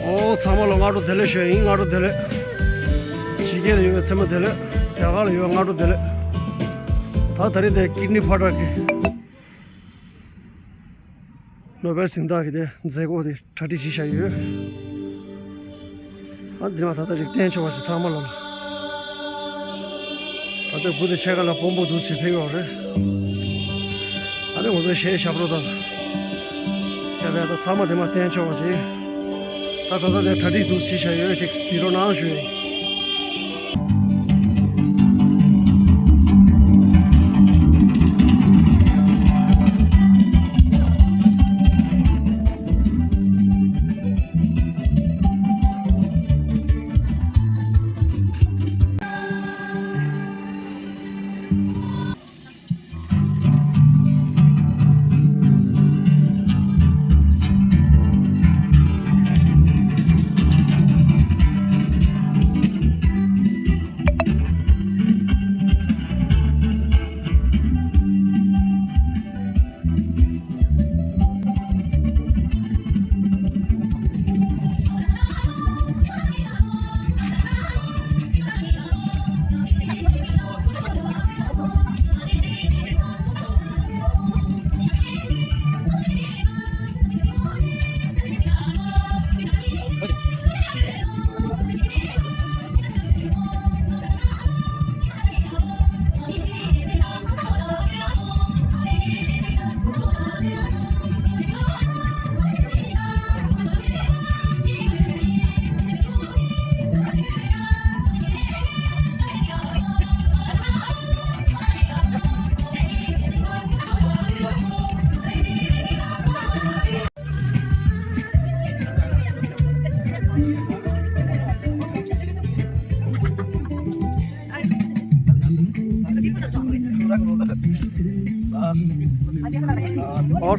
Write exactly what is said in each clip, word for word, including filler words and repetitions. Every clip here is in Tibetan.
ཨོ་ཚང་མ་ལ་སྔ་དྲོ་བདེ་ལེགས་ཞུ་ཡིན། སྔ་དྲོ་བདེ་ལེགས། ཕྱི་རྒྱལ་ལ་ཡོད་པའི་ཚང་མ་བདེ་ལེགས། རྒྱ་གར་ལ་ཡོད་པའི་སྔ་དྲོ་བདེ་ལེགས། ད་ད་རིང་དེ་ཀིཌ་ནི་ཕ་ཊག་གི་ནོ་བེལ་གཟེངས་རྟགས་ཀྱི་དེ་མཛད་སྒོ་དེ་གྲ་སྒྲིག་བྱས་བཞག་ཡོད། ཨ་འདི་མ་ད་ལྟ་ཅིག་བསྟན་ཆོག་པ་ཞིག་ཚང་མ་ལོ་ལ། ད་ལྟ་བུ་དེ་ཕྱེད་ཀ་ལ་དཔོན་པོ་འདུག་ཅེས་ཕེབས་ཡོད་རེད། ཨ་ནི་ང་ཚོ་གཞས་ཞབས་བྲོ་དང་། ཁྱེད་རང་ད་ཚང་མ་དེ་མ་བསྟན་ཆོག་པ་ཞིག་ད་ད་ལྟ་དེ་གྲ་སྒྲིག་འདུག་ཅེས་བྱས་ཡོད་ཅིག་གཟིགས་རོགས་གནང་ཞུ་ཡིན། और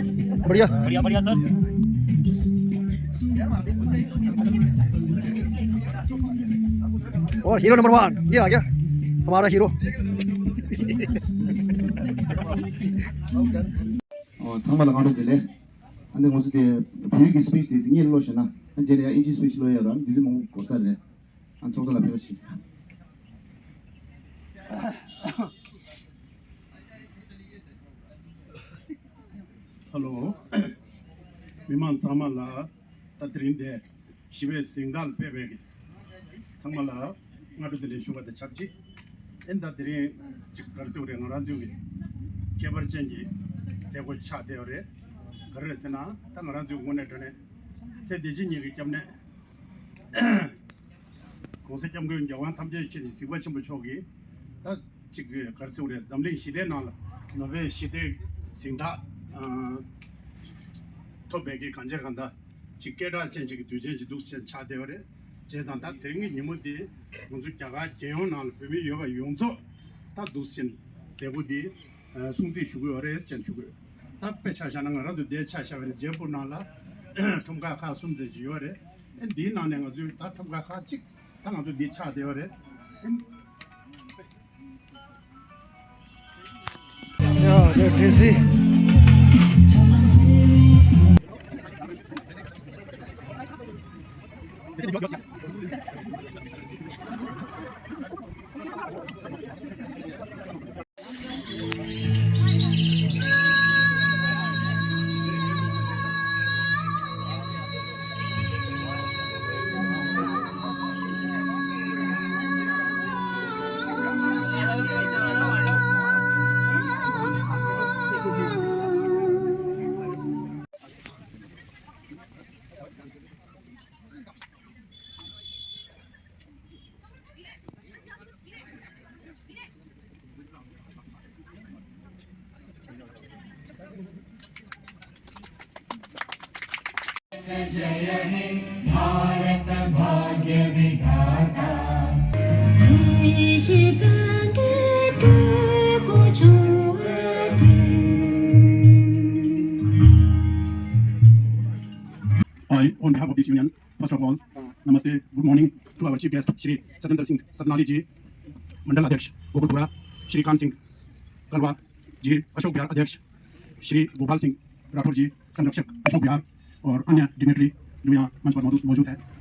बढ़िया। बढ़िया, बढ़िया सर। और हीरो नंबर वन ये आ गया, हमारा हीरो। ཨོ་ཚང་མ་ལ་སྔ་དྲོ་བདེ་ལེགས། ཨ་ནི་ང་ཚོ་དེ་བོད་ཡིག་གི་སི་པིཆ་དེ་དེ་སྔོན་ལ་ཀློག་བཞག་ན། ཨ་རྗེས་ལ་ཡང་ཨིན་ཇི་སི་པིཆ་ཀློག་ཡ་རང་དུས་ཚོད་མང་པོ་འགོར་ས་རེད། ཨ་ཚོགས་གཙོ་ལ་ཕེབས་པ་བྱེད། ཧ་ལོ། མི་མང་ཚང་མ་ལ་ད་དེ་རིང་དེ་ཞི་བའི་གཟེངས་རྟགས་ལ་ཕེབས་པའི་གི་ཚང་མ་ལ་སྔ་དྲོ་བདེ་ལེགས་ཞུ་བ་དང་ཆབས་ཅིག་ཨེ་ད་དེ་རིང་ཅིག་ག་རེ་ཟེར་བ་རེད། ང་རང་ཚོའི་གི་ཁྱད་པར་ཅན་གྱི་མཛད་སྒོ་ཆགས་བསྡད་པ་རེད། ག་རེ་རེད་ཟེར་ན་ད་ང་རང་ཚོའི་དངོས་གནས་དྲང་གནས་སྲས་བདེ་ཆེན་གཉིས་ཀྱི་སྐྱབས་གནས། ༸གོང་ས་༸སྐྱབས་མགོན་རྒྱལ་དབང་ཐམས་ཅད་མཁྱེན་ཅིང་གཟིགས་པ་ཆེན་པོ་མཆོག་གིས་ད་ཅིག་ག་རེ་ཟེར་དགོས་རེད། འཛམ་གླིང་ཞི་བདེའི་ནང་ལ་ནོ་བེལ་ཞི་བདེའི་གཟེངས་རྟགས་ཐོབ་པའི་གི་གང་བྱས་གང་ལྟར་ཅིག་སྐད་གྲགས་ཅན་ཅིག་གི་དུས་ཆེན་ཅིག་འདུག་ཟེར་ཆགས་བསྡད་པ་རེད། བྱས་ཙང་ད་དེ་རིང་གི་ཉིན་མོ་འདི་ང་ཚོ་རྒྱ་གར་རྒྱལ་ཡོངས་ནང་ལ་བོད་མི་ཡོད་པ་ཡོངས་རྫོགས་ད་འདུག་ཟེར་མཛད་སྒོ་འདི་སྲུང་བརྩི་ཞུ་གི་ཡོད་རེད་ཅེས་ཞུ་གི་ཡོད། ད་དཔེ་ཆ་བཞག་ན་ང་རང་ཚོ་འདིར་ཆ་བཞག་པ་ཡིན་ན་ཇེ་པུར་ནང་ལ་ཁྲོམ་ཁ་ཁག་གསུམ་ཙམ་ཅིག་ཡོད་རེད། ཨེ་འདིའི་ནང་ནས་ང་ཚོའི་ད་ཁྲོམ་ཁ་ཁག་གཅིག་ད་ང་ཚོ་འདི་ཆགས་བསྡད་པ་རེད། ཨེ། ཡ་དེ་དྲན་སྲིད། जय हे भारत भाग्य विधाता। I, on behalf of this union, first of all, namaste, good morning to our chief guest, Shri Satinder Singh Satnali ji, Mandal Adhyaksh, Gokul Pura, Shri Khan Singh Kalwa ji, Ashok Vihar Adhyaksh, Shri Gopal Singh Rathore ji, Sanrakshak Ashok Vihar, और अन्य dignitary ཡང་མ་འཇུག་པར་མོ་འཇུག་མོ་འཇུག་ཐལ།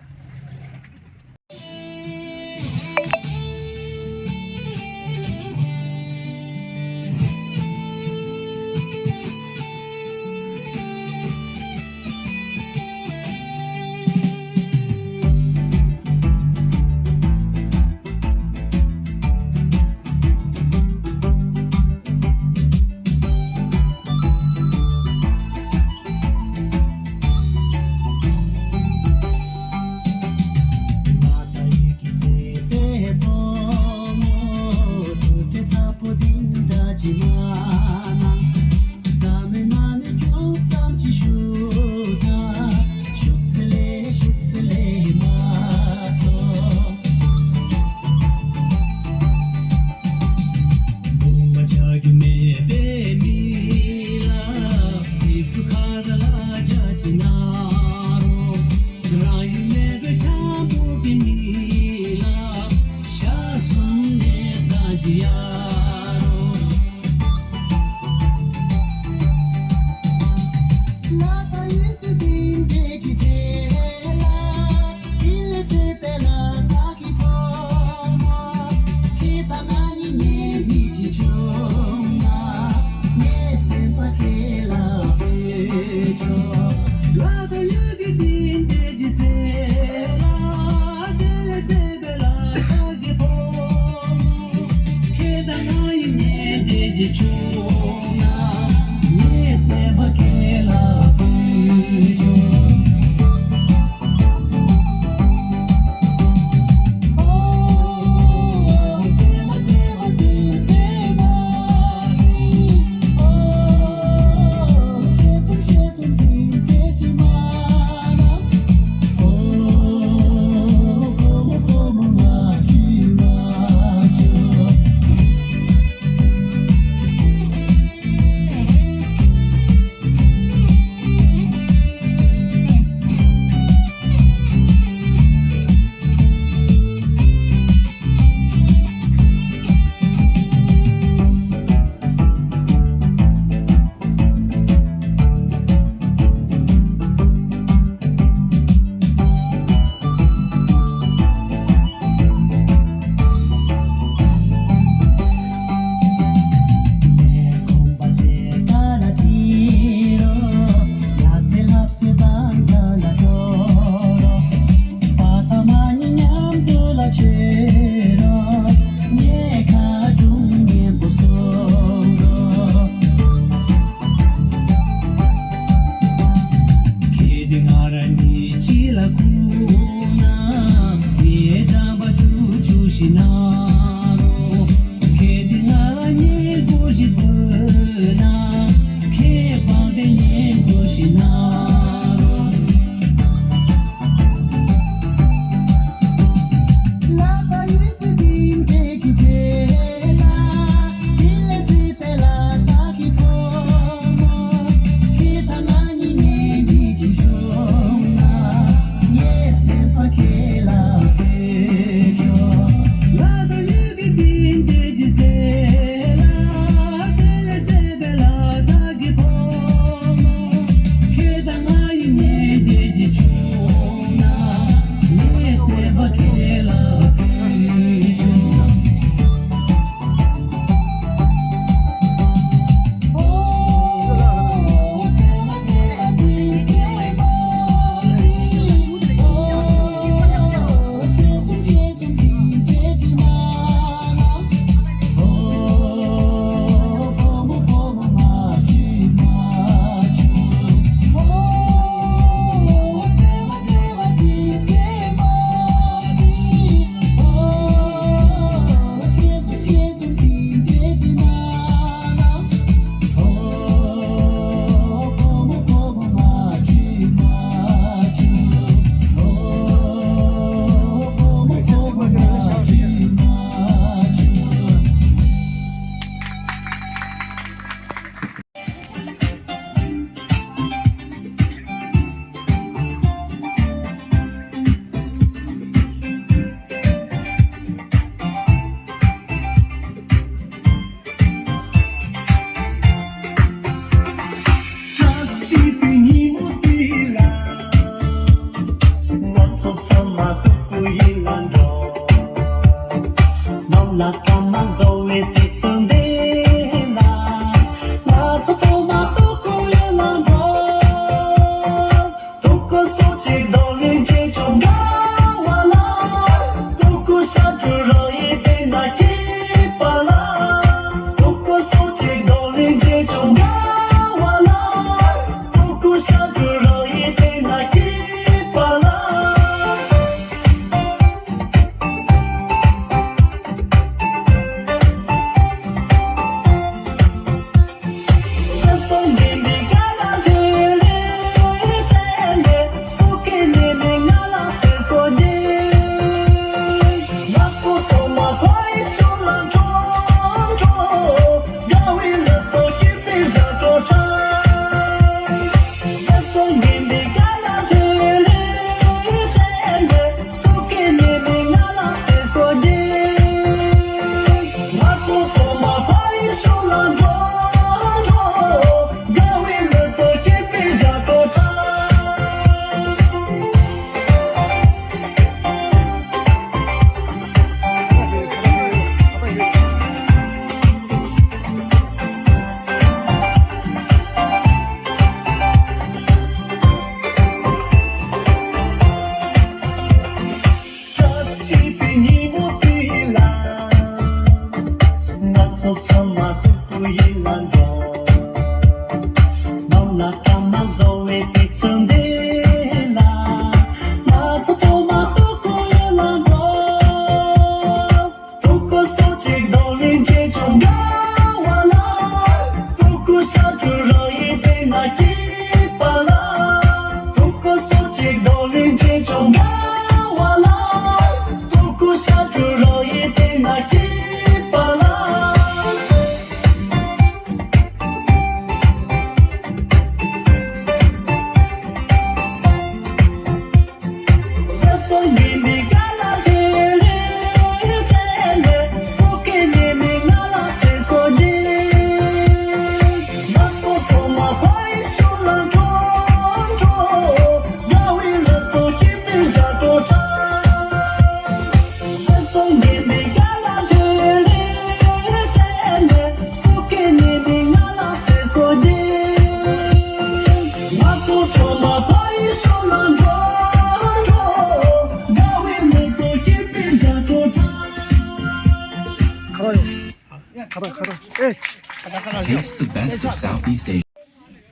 Taste the best of Southeast Asia.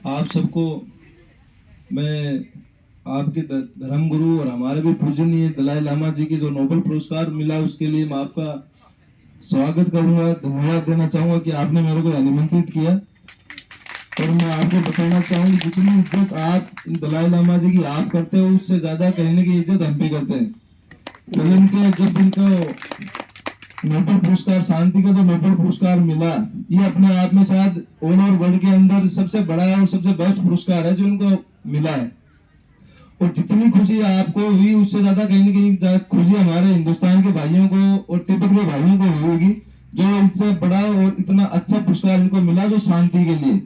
आप सबको मैं आपके ध-, धर्म गुरु और हमारे भी पूजनीय दलाई लामा जी की जो नोबेल पुरस्कार मिला, उसके लिए मैं आपका स्वागत करूंगा, धन्यवाद देना चाहूंगा कि आपने मेरे को यहाँ निमंत्रित किया। और मैं आपको बताना चाहूंगा, जितनी इज्जत आप इन दलाई लामा जी की आप करते हो, उससे ज्यादा कहीं ना कहीं इज्जत हम भी करते हैं। और इनके, जब इनको नोबेल पुरस्कार, शांति का जो नोबेल पुरस्कार मिला, ये अपने आप में शायद ऑल ओवर वर्ल्ड के अंदर सबसे बड़ा है और सबसे बेस्ट पुरस्कार है जो इनको मिला है। और जितनी खुशी आपको हुई, उससे ज्यादा कहीं ना कहीं ज्यादा खुशी हमारे हिंदुस्तान के भाइयों को और तिब्बत के भाइयों को हुई होगी, जो इससे बड़ा और इतना अच्छा पुरस्कार इनको मिला, जो शांति के लिए।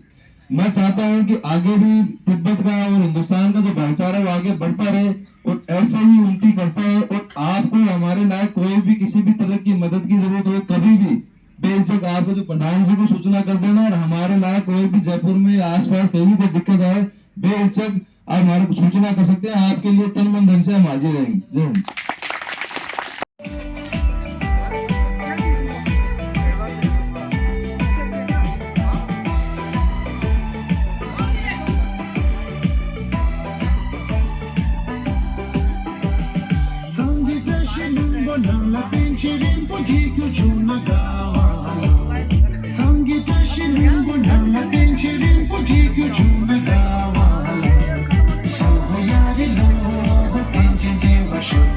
मैं चाहता हूं कि आगे भी तिब्बत का और हिंदुस्तान का जो भाईचारा है, वो आगे बढ़ता रहे और ऐसे ही उन्नति करता है। और आपको हमारे लायक कोई भी किसी भी तरह की मदद की जरूरत हो, कभी भी बेहिचक आपको जो प्रधान जी को सूचना कर देना, और हमारे लायक कोई भी जयपुर में आसपास कहीं भी कोई दिक्कत आए, बेहिचक आप हमारे को सूचना कर सकते हैं। आपके लिए तन मन धन से हम हाजिर रहेंगे। जय हिंद। སངས་རྒྱས་བཀྲ་ཤིས་ལྷུན་པོ་ནང་ལ་པཎ་ཆེན་རིན་པོ་ཆེ་རྒྱུ་བྱུང་ན་དགའ་བ་ལ། སངས་རྒྱས་བཀྲ་ཤིས་ལྷུན་པོ་ནང་ལ་པཎ་ཆེན་རིན་པོ་ཆེ་རྒྱུ་བྱུང་ན་དགའ་བ་ལ། སོ་ཧོ་ཡ་རེ་ལོ། པཎ་ཆེན་མཇལ་བར་ཤོག།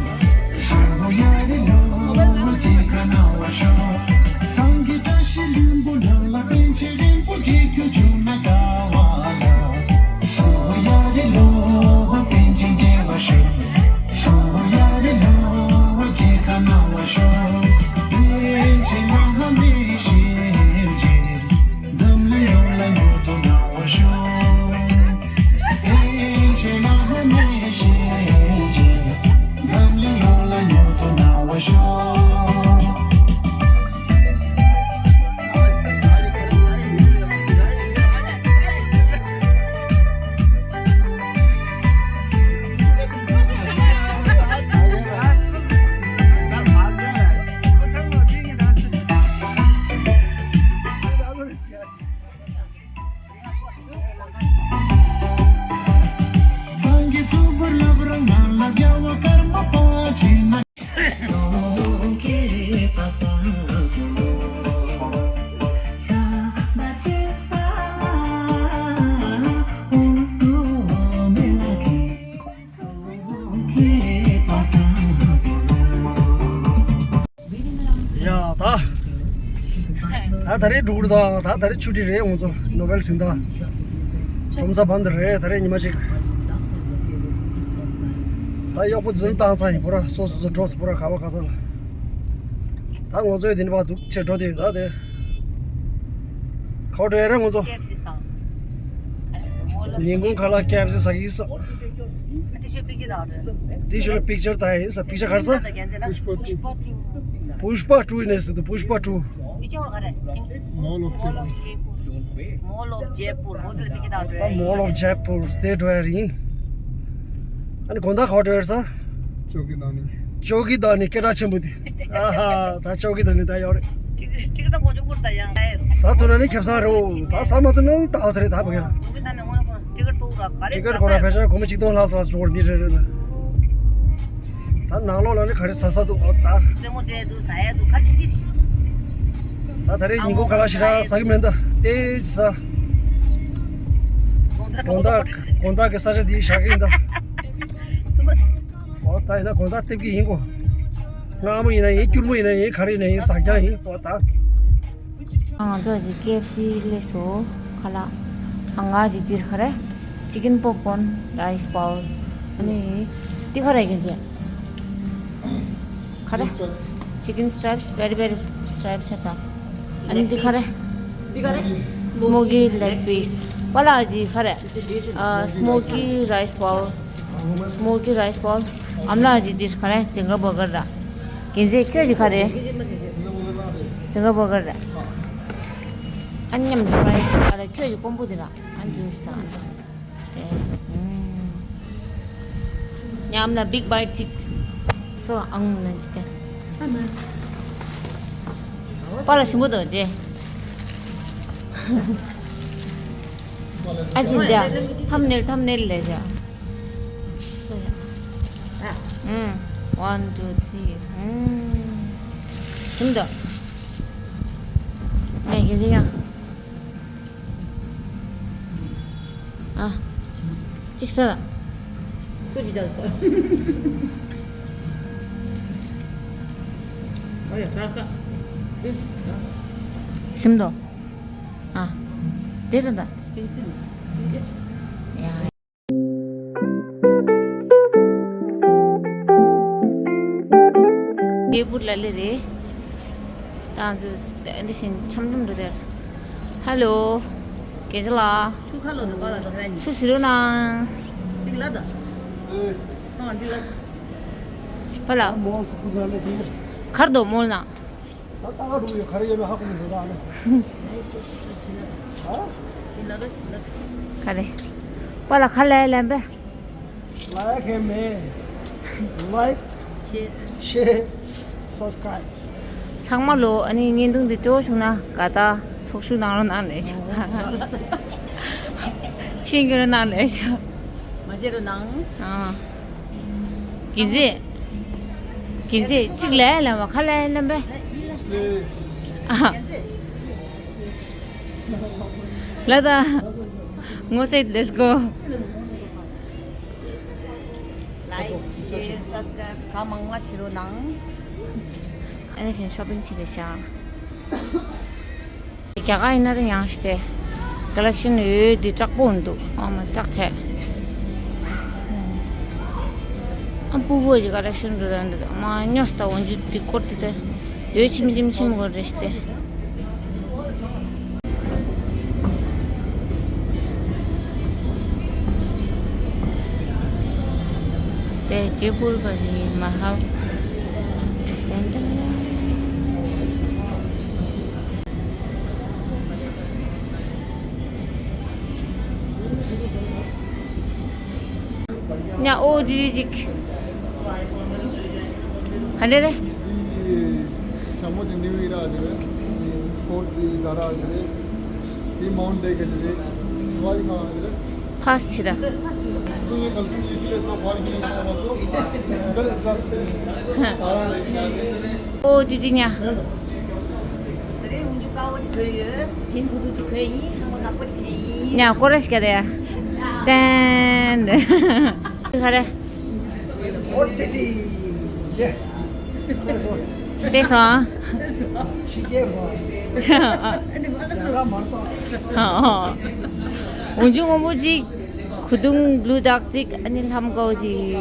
སོ་ཧོ་ཡ་རེ་ལོ། མཇལ་ཁ་གནང་བར་ཤོག། སངས་རྒྱས་བཀྲ་ཤིས་ལྷུན་པོ་ནང་ལ་པཎ་ཆེན་རིན་པོ་ཆེ་རྒྱུ་བྱུང་ན་དགའ་བ་ལ། སོ་ཧོ་ཡ་རེ་ལོ། པཎ་ཆེན་མཇལ་བར་ཤོག། སོ་ཧོ་ཡ་རེ་ལོ། མཇལ་ཁ་གནང་བར་ཤོག། པཎ་ཆེན་བླ་མའི་ཞལ་མཇལ། འཛམ་གླིང་ཡོངས་ལ་མྱུར་དུ་གནང་བར་ཤོག། པཎ་ཆེན་བླ་མའི་ཞལ་མཇལ། འཛམ་གླིང་ཡོངས་ལ་མྱུར་དུ་གནང་བར་ཤོག། ཡ་ད། ད་ད་རེས་འགྲོ་གི་རེད། ད་ད་ད་རེས་ཆུ་ཊི་རེད། ང་ཚོ་ནོ་བེལ་ཟིན་ད། ཁྲོམ་ས་བར་དུ་རེད། ད་རེས་ཉི་མ་གཅིག་ད་གཡོག་པོ་འཛིན་བཏང་ཚར་ཡིན། པོ་ར་སོ་སོ་སོ་འགྲོ་སོ། པོ་ར་ག་བ་ག་ས་ལ། ད་ང་ཚོའི་དེ་ནས་ཕར་འདུག་ཆེ་འགྲོ་དེ་ད་དེ། ཁ་བ་འགྲོ་ཡ་རེད་ང་ཚོ། ཀེ་ཨེཕ་སི་ཟ། ཉིན་གུང་ཁ་ལག་ཀེ་ཨེཕ་སི་ཟ་གི་ཡིན་ས། དེ་ཤོད་པིག་ཅར་ད་རེད། དེ་ཤོད་པིག་ཅར་ད་ཡིན་ས། པིག་ཅར་ག་རེ་ཟ། པུཤ་པ་ཊུ་ཡིན་ནས་ཟེར་འདུག་པུཤ་པ་ཊུ། Mall of Jaipur. Mall of Jaipur. Mall of Jaipur. དེ་འགྲོ་ཡ་རེད། ཨ་ནི་དགོང་དག་ག་བ་འགྲོ་ཡ་རེད་ས། ཅོ་ཀི་དང་ནི། ཅོ་ཀི་དང་ནི་སྐད་གྲགས་ཆེན་པོ་དེ། ཨ་ཧ། ད་ཅོ་ཀི་དང་ནི་ད་ཡོད་རེད། ཟ་ཐུབ་ན་ནི་ཁེ་བཟང་རེད། ད་ཟ་མ་ཐུབ་ན་ནི་ད་ཧ་ས་རེད། ད་བ་གེ་ལ། ཊི་ཀེ་ཊི་ཐོག་ར་ག་རེ་ཊི་ཀེ་ཊི་ཁོ་ར་ཕལ་ཆེར་སྒོར་མོ་གཅིག་སྟོང་ལྷག་ཙམ་ལ་འགྲོ་བར་མི་རེ་རེ་ལ། ད་ནང་ལོགས་ལ་ནི་ག་རེ་ཟ་ས་འདུག་ཨོ་ད། རྩེད་མོ་རྩེ་འདུག་ཟ་ཡ་འདུག་ག་ཅི་ཅི། ད་ད་རེས་ཉིན་གུང་ཁ་ལག་ཞེ་དྲག་ཟ་གི་མེད་ད། ཏོག་ཙམ་ཟ། དགོང་དག་དགོང་དག་གི་ས་ཆ་འདི་བཞག་གི་ཡིན་ད། སུ་མ་ ད་ཡིན་ན་དགོང་དག་སྟེར་གྱི་ཡིན་གོ། སྔ་མོ་ཡིན་ན་ཡིན། སྐྱུར་མོ་ཡིན་ན་ཡིན། ག་རེ་ཡིན་ན་ཡིན། ཟ་རྒྱུ་ཡིན་གོ་ད། ང་ཚོ་ཅིག་ཀེ་ཨེཕ་སི་སླེབས་སོང་། ཁ་ལག་ཨ་ང་ཅིག་འདིར་ག་རེ། ཅི་ཀིན་པོབ་ཀོན། རའི་སི་བའོལ། ཨ་ནི་འདི་ག་རེ་ཡིན་ཅེ། ག་རེ། ཅི་ཀིན་སི་ཊི་རའི་པི་སི། པེ་རི་པེ་རི་སི་ཊི་རའི་པི་སི་ཆ་ས། ཨ་ནི་འདི་ག་རེ། འདི་ག་རེ། སི་མོ་ཀི་ལེག་པིས། པ་ལགས་ཅིག་ག་རེ། ཨ་སི་མོ་ཀི་རའི་སི་བའོལ། སི་མོ་ཀི་རའི་སི་བའོལ། ཨ་མ་ལགས་ཅིག་འདིར་ག་རེ། ཛིང་ག་བར་གར་ར། རྒན་ཚེ་ཁྱོད་ཅིག་ག་རེ། ཛིང་ག་བར་གར་ར། ཨ་མཉམ་དུ་རའི་སི་ག་རེ། ཁྱོད་ཅིག་ཀོང་པོ་འདི་ར། ཨ་ནི་ཇུས་དང་། ཨེ། ཨུམ། ཉམས་ལ་བིག་བའིཊ་ཅིག་སོ། ཨང་ལན་ཅིག་ག་པ་ལ་ཞིམ་པོ་འདུག་ཅེ། ཨ་ཅིན་དེ་ཐམ་ནེལ་ཐམ་ནེལ་ལས་བྱ། སོ་ཡ། ཨུམ། ཝན་ཊུ་ཐི་རི། ཨུམ། ཞིམ་འདུག་ངས་གི་ཟིག་ཡང་། ཨ། གཅིག་ཟ། ཁྱོད་ཀྱིས་ཀྱང་ཟ། ཨ་ཡ་ཁ་ཟ། ཞིམ་འདུག་ཨ། དེ་ད་ད། ཡ། ཇེ་པུར་ལ་ལེ་རེད། ད་ང་ཚོ་འདི་བཞིན་འཆམ་འཆམ་འགྲོ་དེར། ཧ་ལོ། དགེ་ཆེ་ལགས། ཚུར་ཁ་ལོ་དང་པ་ལ་དང་ཁ་ནི། ཚུར་ཟེར་རོགས་གནང་། གཅིག་ལ་དང་། ཚང་མ་འདི་ལ། ཧ་ལ། མོལ་ཚུར་ཁ་ལ་དེ། གར་དོ་མོལ་ན། ད་ལྟ་ག་འགྲོ་ཡོད། ག་རེ་ཡོད་མེད་ཧ་གོ་མི་འདུག་ད་ནི། ལ་ཡི་ཤེས་ཤེས་ཤེས་བྱེད་ན། ཧ། ཡིན་ན་རོ་ཞིག་ལ། ག་རེ། པ་ལ་ཁ་ལས་ལན་པས། ལའིག་ཧེ་མེ། ལའིག། ཤེར། ཤེར། སབ་སི་ཀ་རའིབ། ཚང་མ་ལོ། ཨ་ནི་བརྙན་ཐུང་འདི་སྤྲོ་བྱུང་ན་དགའ་རྟགས་ཚོགས་ཞུགས་གནང་རོགས་གནང་ལས་བྱ། མཆན་འགོད་རོགས་གནང་ལས་བྱ། མ་བརྗེད་རོགས་གནང་། ཨ། གིན་ཛི། གིན་ཛི་གཅིག་ལས་ལ་མ་ཁ་ལས་ལ་མེ། ཨ། ལ་ད། ངོ་ཚེ། let's go། ལའིག་ཤེར་སབ་སི་ཀ་རའིབ་གང་མང་མང་བྱེད་རོགས་གནང་། ཨ་ནི་ཞིང་ཤོ་པིང་བྱེད་དེ་ཤག་རྒྱ་གར་ཡིན་ན་ད་ཡང་ཞིག་སྟེ། ཀ་ལེག་ཤན་ཡོད་དེ་དྲག་པོ་འདུག་ཨ་མ་ཙག་ཆེ། ཨ་སྤུ་གུ་ཅིག་ཀ་ལེག་ཤན་འགྲོ་དང་འགྲོ་དང་མ་ཉོས་ད་འོན་ཇུ་དེ་སྐོར་དེ་དེ། ཡོད་ཆིམ་ཆིམ་ཆིམ་གོ་རེ་སྟེ། དེ་ཇེ་པུར་ག་ཞིག་མ་ཧའུ། ཉ་ཨོ་ཇི་ཇི་ཇིག་ག་འདྲ་རེད། ཞྭ་མོ་དེ་ནིའུ་ཡི་ར་ཟེར་རེད། ཀོར་དེ་ཛ་ར་ཟེར་རེད། དེ་མའུན་ཌེ་ག་ཟེར་རེད། ཝའི་ཁ་ཟེར་རེད། ཕ་སི་ཆི་ད། ཨོ་ཏི་ཏི་ཉ། ཉ་ཀོ་ར་ཤི་ཀ་དེ་ཡ། ཏན། ག་རེ། ཨོ་ཏི་ཏི། ཡེ། སེ་སོང་། འོན་ཅུང་སྔོན་པོ་གཅིག་གུ་དུང་བླུ་དག་གཅིག་ཨ་ནི་ལྷམ་ཀའོ་གཅིག་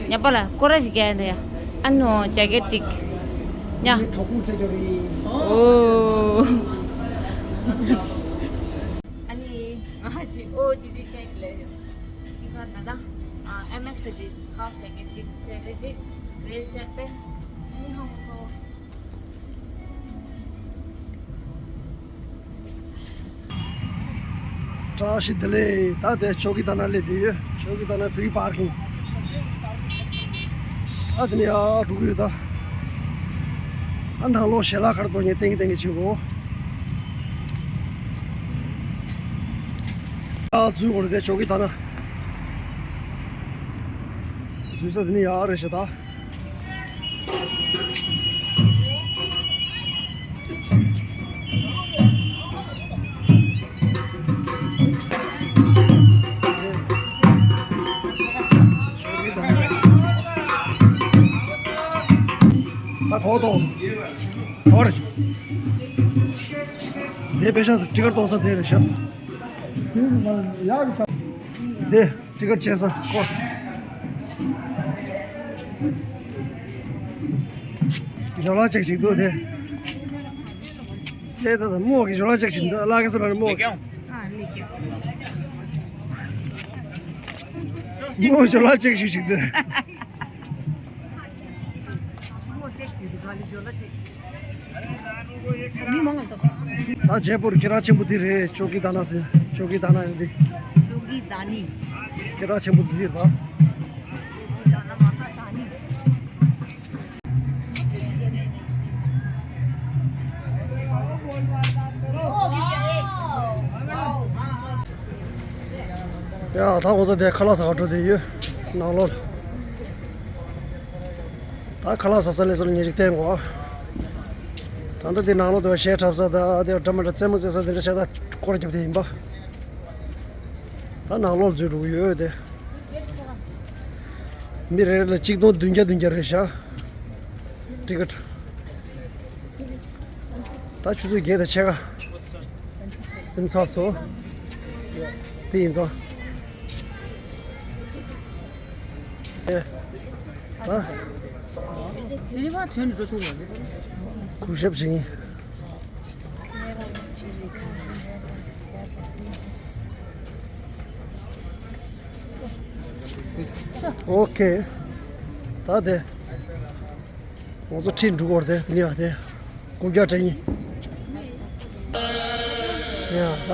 ཉ་པ་ལ་སྐོར་ར་ཞིག་རྒྱག་ཡིན་ད་ཡ། ཨ་ནོ་ཇེ་ཀེད་གཅིག་ཉ། ཨོ། ཨ་ནི་ང་གཅིག་ཨོ་ཅི་ཅི་ཅེག་ལས་ཡོད། ཁྱི་ཁ་ད་ད། ཨ་ཨེམ་ཨེས་གི་གཅིག་ཧབ་ཇེ་ཀེད་གཅིག་སེ་ལེ་གཅིག་རེ་ཤེར་ཏེ། ཨ་ནི་ཧང་ཀོ། བཀྲ་ཤིས་བདེ་ལེགས། ད་དེ་ཅོ་ཀི་ཏ་ན་སླེབས་བསྡད་ཡོད། ཅོ་ཀི་ཏ་ན་ཕི་རི་པར་ཀིང་། ད་དེ་ནས་ཡར་འགྲོ་གི་ཡོད་ད། ད་ནང་ལོགས་ཞལ་ལག་ཁར་གཏོང་མཁན་ཏེང་ཏེང་གི་བྱེད་དགོས། ད་འཛུལ་དགོས་རེད་དེ་ཅོ་ཀི་ཏ་ན། འཛུལ་ས་དེ་ནས་ཡར་རེད་ཤག་ད། ཁོ་ཏོ། ཧོར། དེ་པེ་ཤ་ཊི་ཀེ་ཊི་གཏོང་ས་དེ་རེད་ཤག་དེ་ཊི་ཀེ་ཊི་བྱེད་ས་ཁོ། ཞོ་ལ་ཅིག་ཞིག་འདུག་དེ། དེ་ད་ད་མོ་གི་ཞོ་ལ་ཅིག་ཞིག་འདུག་ལ་ག་ས་ལ་མོ། མོ་ཞོ་ལ་ཅིག་ཞིག་ཞིག་འདུག་མི་མང་ང་ཏོ། ད་ཇེ་པུར་ཁྱེད་རང་ཆེན་པོ་དེ་རེད། ཅོ་ཀི་དཱ་ན་ཟེར། ཅོ་ཀི་དཱ་ན་ཡིན་དེ། ཅོ་ཀི་དཱ་ནི། ཁྱེད་རང་ཆེན་པོ་དེ་རེད་ད། ཡ་ད་ཁོ་ཚོ་དེ་ཁ་ལག་ཟ་ག་འགྲོ་དེ་ཡོད། ནང་ལོགས། ད་ཁ་ལག་ཟ་ས་ལས་སོར་ཉེ་ཞིག་བསྟན་གོ། ད་ལྟ་དེ་ནང་ལོགས་དུ་གཞས་འཁྲབ་ས་དང་དེ་འདྲ་མི་འདྲ་རྩེད་མོ་རྩེ་ས་དེ་འདྲ་ཆ་ད་སྐོར་རྒྱབ་དེ་ཡིན་པ། ད་ནང་ལོགས་འཛུལ་འགྲོ་གི་ཡོད་དེ། མི་རེ་རེ་ལ་གཅིག་སྟོང་བདུན་བརྒྱ་བདུན་བརྒྱ་རེད་ཤག་ཊི་ཀེ་ཊི། ད་ཆུ་ཚོད་བརྒྱད་དང་ཕྱེད་ཀ་ཟིན་ཚར་སོང་། དེ་ཡིན་ཙང་། ཨེ། ཨ། དེ་རིང་ཕར་ཐོན་ནས་འགྲོ་ཆོག་ཡོད་རེད། གུས་ཞབས་བྱེད་ཀྱིན། ཨོ་ཁེ། ད་དེ། ང་ཚོ་ཁྲིད་འགྲོ་གི་ཡོད་རེད་དེ། དེ་ནས་ཡར་དེ། རྐུབ་བཀྱག་སྤྲད་ཡིན། ཡ་ད།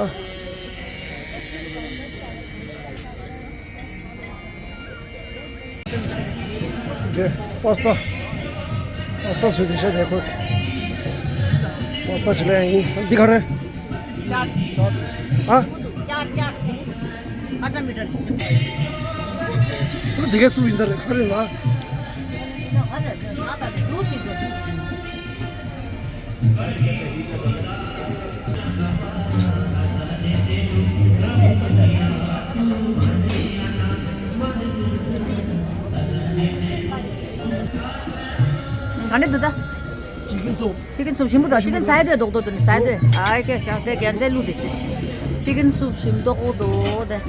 དེ་པ་སྟ། པ་སྟ་བཟོས་དེ་ཤ་དེ་ཁོ། པ་སྟ་ཅི་ལ་ཡིན། འདི་ག་རེད། ཨ། ཨ་ཏ་མི་ཏ་ཞིག་འདི་གའི་སུ་ཡིན་ས་རེད། ག་རེ་ལ། ག་འདྲ་འདུག་ད། ཅི་ཀིན་སུབ། ཅི་ཀིན་སུབ་ཞིམ་པོ་དང་ཅི་ཀིན་སའི་ཌི་རྡོག་རྡོག་དེ་ནི་སའི་ཌི། ཨ་ཀེ་ཤ་ཏེ་རྒྱན་ཏེ་ལུ་དེ་ཤི། ཅི་ཀིན་སུབ་ཞིམ་མདོག་པོ་འདུག་དེ།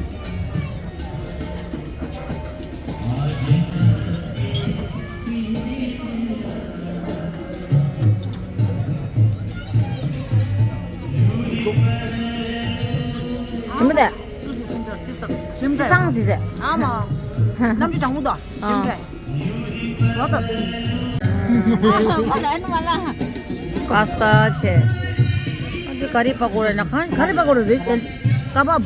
ཞིམ་པོ་དེ། སི་སང་ཅི་ཟེ། ཨ་མ། རྣམ་འགྱུར་དྲང་མོ་དང་ཞིམ་པོ་དེ། པ་སྟ་ཆེ། ཨ་འདི་ཀ་རི་པ་ཀོ་ར་ན་ཁ་ཀ་རི་པ་ཀོ་ར་རེད། ཀ་བབ།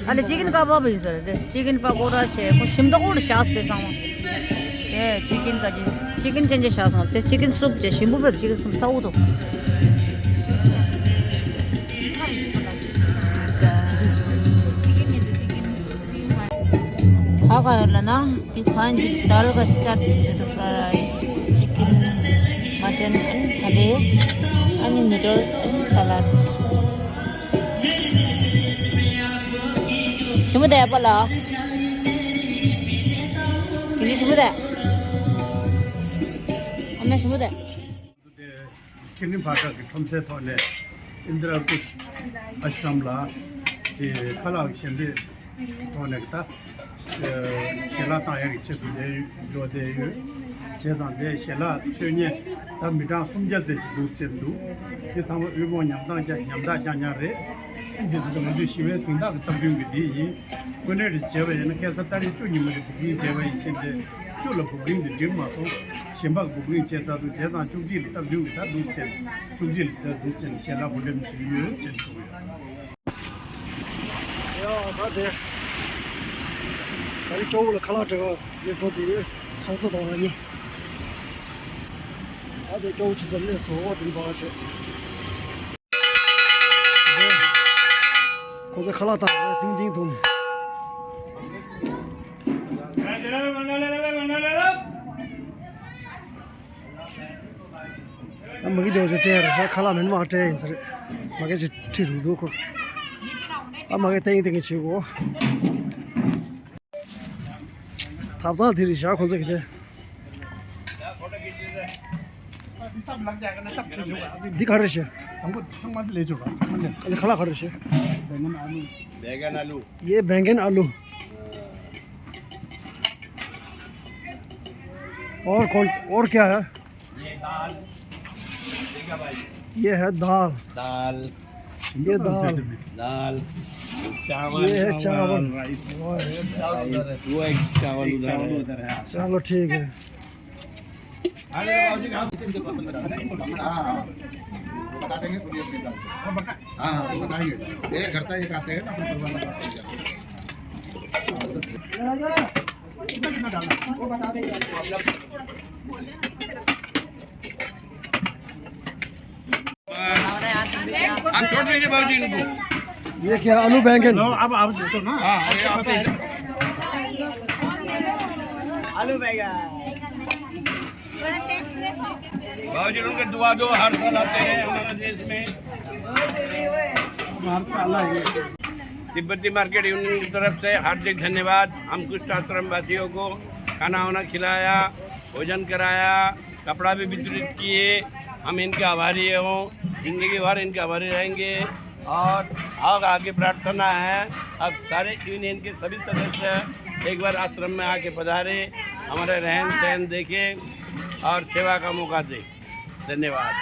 ཨ་ལེ་ཅི་ཀིན་ཀ་བབ་ཡིན་ཟེར་ཏེ། ཅི་ཀིན་པ་ཀོ་ར་ཆེ། ཁོ་ཞིམ་མདོག་ཁོ་ལ་ཤ་སྟེ་སང་བ། དེ་ཅི་ཀིན་ཀ་ཅི་ཅི་ཀིན་ཅན་ཅི་ཤ་སང་། དེ་ཅི་ཀིན་སུབ་ཅེ་ཞིམ་པོ་བབ། ཅི་ཀིན་སུབ་ཚ་བོ་ཚོ། ཧ་ག་ཡོད་ལ་ན། འདི་གང་ཅིག་དལ་ག་ཤ་ཅིག་འདི་ཚོ་ཕ་ར་རའི་སི། ཅི་ཀིན། མ་ཊན། ཨ་ནི་ཕ་ལེ། ཨ་ནི་ནུ་ཌལ་སི། ཨ་ནི་ས་ལད། ཞིམ་པོ་དེ་ཡ་པ་ལ། དེ་ནི་ཞིམ་པོ་དེ། ཨ་མ་ཞིམ་པོ་དེ། དེ་ཁེ་ནི་བྷ་ཊ་གི་ཁྲོམ་སའི་ཐོག་ནས་ཨིན་དྲ་ཀུཤ་ཨ་ཤི་རམ་ལ་དེ་ཁ་ལག་གི་ཞལ་འདེབས་ཐོག་ནས་ད་ཞལ་ལག་བཏང་ཡག་གི་ཆེད་དུ་དེ་འགྲོ་བསྡད་ཡོད། བྱས་ཙང་དེ་ཞལ་ལག་མཆོད་མེ་ད་མི་གྲངས་སུམ་བརྒྱ་ཙམ་ཞིག་འདུག་ཟེར་འདུག་དེ་ཚང་མ་དབུལ་ཕོངས་ཉམ་ཐག་རྒྱ་ཉམ་ཐག་རྐྱང་རྐྱང་རེད། འདི་ཚོ་ང་ཚོའི་ཞི་བའི་གཟེངས་རྟགས་ཀྱི་སྟབས་བསྟུན་གྱི་འདི་ཡིན། དངོས་གནས་རེད་བྱས་པ་ཡིན་ན་ཁ་སང་ཏ་རིག་བཅུ་ཉིན་མོ་དེ་བུ་ཀིང་བྱས་པ་ཡིན་ཕྱིན་ཏེ། བཅུ་ལ་བུ་ཀིང་དེ་འགྲིག་མ་སོང་། གཞན་པ་བུ་ཀིང་བྱས་ཚར་འདུག་བྱས་ཙང་བཅུ་གཅིག་ལ་སྟབས་བསྟུན་གྱི་ད་འདུག་བྱས། བཅུ་གཅིག་ལ་ད་འདུག་བྱས་ནས་ཞལ་ལག་འོ་འདྲ་མི་ཞིག་ཡོད་ཅེས་གསུངས་ཡོད། ཡ་ད་དེ། ད་རིང་སྐྱོ་བོ་ལ་ཁ་ལག་སྤྲད་ག་ཡོད་འགྲོ་དེ་ཡོད། ཚོགས་གཙོ་དང་ང་གཉིས། ད་དེ་སྐྱོ་བོ་ཆེ་ས་སླེབས་སོང་། འོ་དེ་འབའ་བྱས། ཁོ་ཚོ་ཁ་ལག་བཏང་རེད། ཏིང་ཏིང་འཐུང་། ད་མ་གི་དེ་བ་ཅིག་སྤྲད་རེད་ཤག་ཁ་ལག་མིན་མ་སྤྲད་ཡིན་ས་རེད། མ་གི་ཅིག་ཁྲིད་རུག་འདུག་ཁོ། ཨ་མ་གི་ཏིང་ཏིང་བྱེད་གོ། ཐབ་ཚང་དེ་རེད་ཤག་ཁོ་ཚོ་གི་དེ། अभी सब लग जाएगा ना, सब खींचूंगा अभी। दिखा रहे हैं। हमको संग मत ले जाओगा, संग मत ले। अरे खड़ा कर रहे हैं। बैंगन आलू। बैंगन आलू। ये बैंगन आलू। और कौन, और क्या है? ये दाल। ये क्या भाई? ये है दाल। दाल। ये दाल। दाल। चावल। ये है चावल। राइस। वो है। वो एक चावल एक उधर चावल है। उधर है। चलो ठीक है। अरे बाबूजी, हाँ। हाँ, हाँ, बता देंगे, बोलिए अपने हिसाब से। हाँ, हाँ, वो बताएंगे। एक घर से एक आते हैं ना, अपने परिवार में बात करते हैं। कितना, कितना डालना है? वो बता देंगे आपको। आप छोड़ दीजिए बाबूजी इनको। ये क्या, आलू बैंगन? लो, अब आप दे दो ना। हाँ, ये आप ही। आलू बैंगन। बाबूजी लोगों के दुआ दो, हर साल आते रहे हमारा देश में। हर साल आएंगे। तिब्बती मार्केट यूनियन की तरफ से हार्दिक धन्यवाद। हम कुष्ठ आश्रम वासियों को खाना वाना खिलाया, भोजन कराया, कपड़ा भी वितरित किए। हम इनके आभारी हों, जिंदगी भर इनके आभारी रहेंगे। और, और आगे प्रार्थना है, अब सारे यूनियन के सभी सदस्य एक बार आश्रम में आके पधारें, हमारे रहन सहन देखें और सेवा का मौका दें। धन्यवाद।